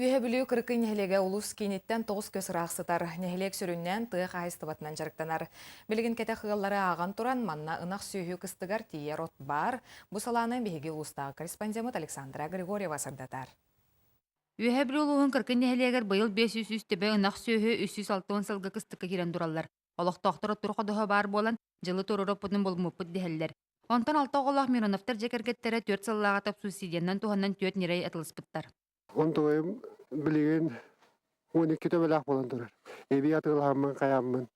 Үөһэ Бүлүү Кырыкый нэһилиэгэ улуус кииниттэн 9 көс ыраах сытар. Нэһилиэк сүрүннээн тыа хаһаайыстыбатынан дьарыктанар. Билигин кэтэх ыаллары ааҕан туран, манна ынах сүөһү кыстыгар тиийэр от баар. Бу салааны биһиги улуустааҕы корреспондеммыт Александра Григорьева сырдатар. Үөһэ Бүлүү улууһун Кырыкый нэһилиэгэр быйыл 503 төбө ынах сүөһү 360 сылга кыстыкка киирэн тураллар. Олохтоохтор оттуур ходуһа баар буолан, дьылы туруоруппутун булуммуппут дэһэллэр. Онтон алта оҕолоох Мироновтар дьиэ кэргэттэрэ түөрт сыллааҕыта субсидиянан туһанан түөрт ньирэй атылыспыттар. Онтугайым билигин 12 төбөлөөх буолан турар. Эбии атыылаһаммын хайааммын.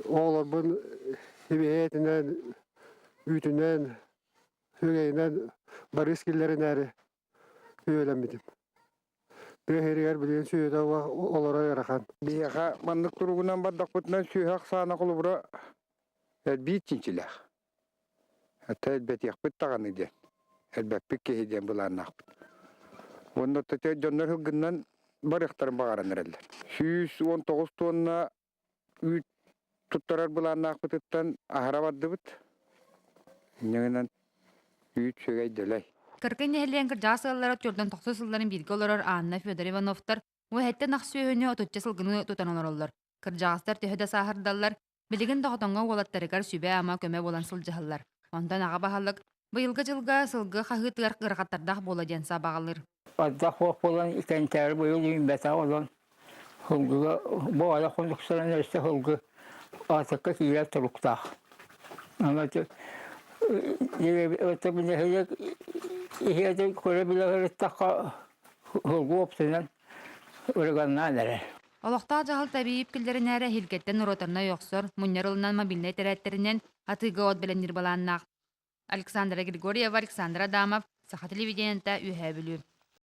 Оҕолорбун эбиһээтинэн, үүтүнэн, сүөгэйинэн барыс киллэринээри үөлэммитим. Тыа сиригэр билигин сүөһүтэ олоро ыарахан. Биһиэхэ маннык туругунан бардахпытына сүөһү ахсаана холобура элбиир чинчилээх. Хата элбэтиэхпит даҕаны диэн, элбэппит киһи диэн былааннаахпыт. Уонна дьоннор сылгыннан барыахтарын баҕаран эрэллэр. 119 туонна үүт туттарар былааннаахпытыттан аһара бардыбыт. Инньэ гынан үүт сүөгэй дэлэй. Кыркый нэһилиэгин кырдьаҕас ыаллара төрдөн тохсус сылларын бииргэ олорор Анна Федор Ивановтар уһэттэн ах сүөһүнү отучча сылгыны тутан олороллор. Кырдьаҕастар төһө да сааһырдаллар, билигин да хотоҥҥо уолаттарыгар сүбэ-ама көмө буолан сылдьыһаллар. Онтон аҕа баһылык быйылгы дьылга сылгы хаһыытыгар ыарахаттардаах буола диэн сабаҕалыыр. Ардах суох буолан кэнчээри быйыл үүммэтэх олон сылгыга бу ала хонуксаран өссө сылгы аатыкка киирэр туруктаах. Аны нэһилиэк иһиэти көрө билэ сырыттахха сылгы уопсайынан ырыганнаан эрэр. Олохтоох дьаһалта эбии киллэринээри эһиилгэттэн роторнай охсор, мунньар ылынан мобильнай тэрээттэринэн атыыга от бэлэмниир былааннаах. Александра Григорьева, Александр Адамов, Саха телевидениета, Үөһээ Бүлүү.